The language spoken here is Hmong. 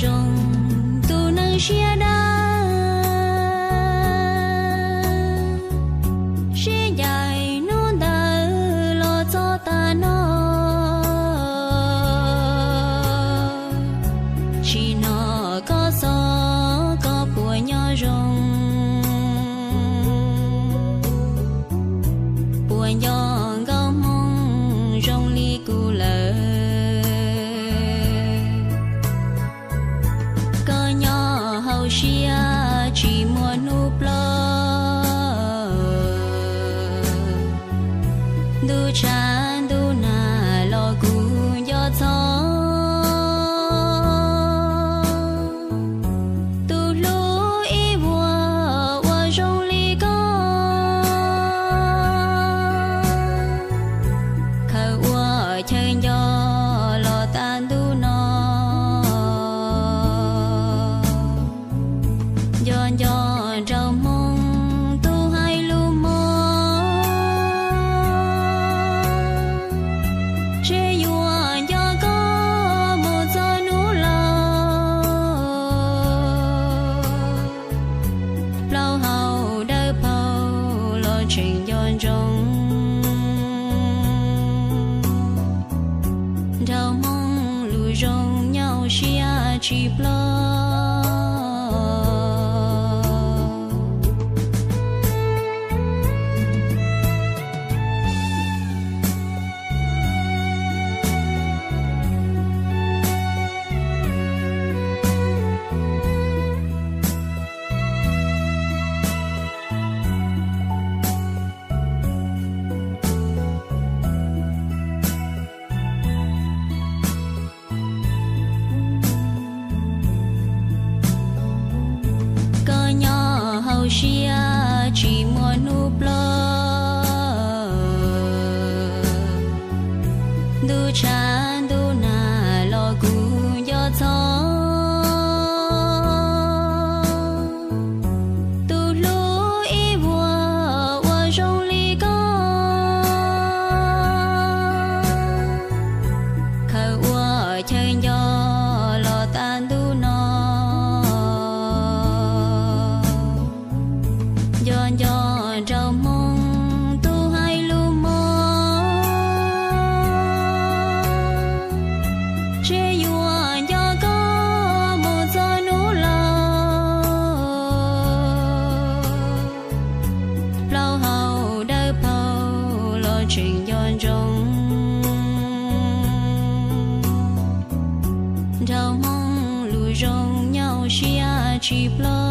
Zoo tus neeg siab dawb, sib ncaim hnub ntawd los txog tas no. Tsim nyog koj xov koj puas nyob zoo, puas nco nkauj Hmoob zoo li kuv lawm. Koj nyob hauv siab tsis muaj hnub ploj, ntuj tshav ntuj nag los kuv nco txog. Tus hlub ib vuag uas zoo li koj, khaws ua chaw nco los tas ntuj no. Nco nco nraug Hmoob tus hais lus mob, ntshe yuav nco koj mus txog hnub laus. Plaub hau dawb paug los tseem nco ntsoov, nraug Hmoob lus zoo nyob siab tsis ploj. Koj nyob hauv siab tsis muaj hnub ploj, ntuj tshav ntuj nag los kuv nco txog. Tus hlub ib vuag uas zoo li koj, khaws ua chaw nco los tas ntuj no. Nco nco nraug Hmoob tus hais lus mob, ntshe yuav nco koj mus txog hnub laus. Plaub hau dawb paug los tseem nco ntsoov, nraug Hmoob lus zoo nyob siab tsis ploj.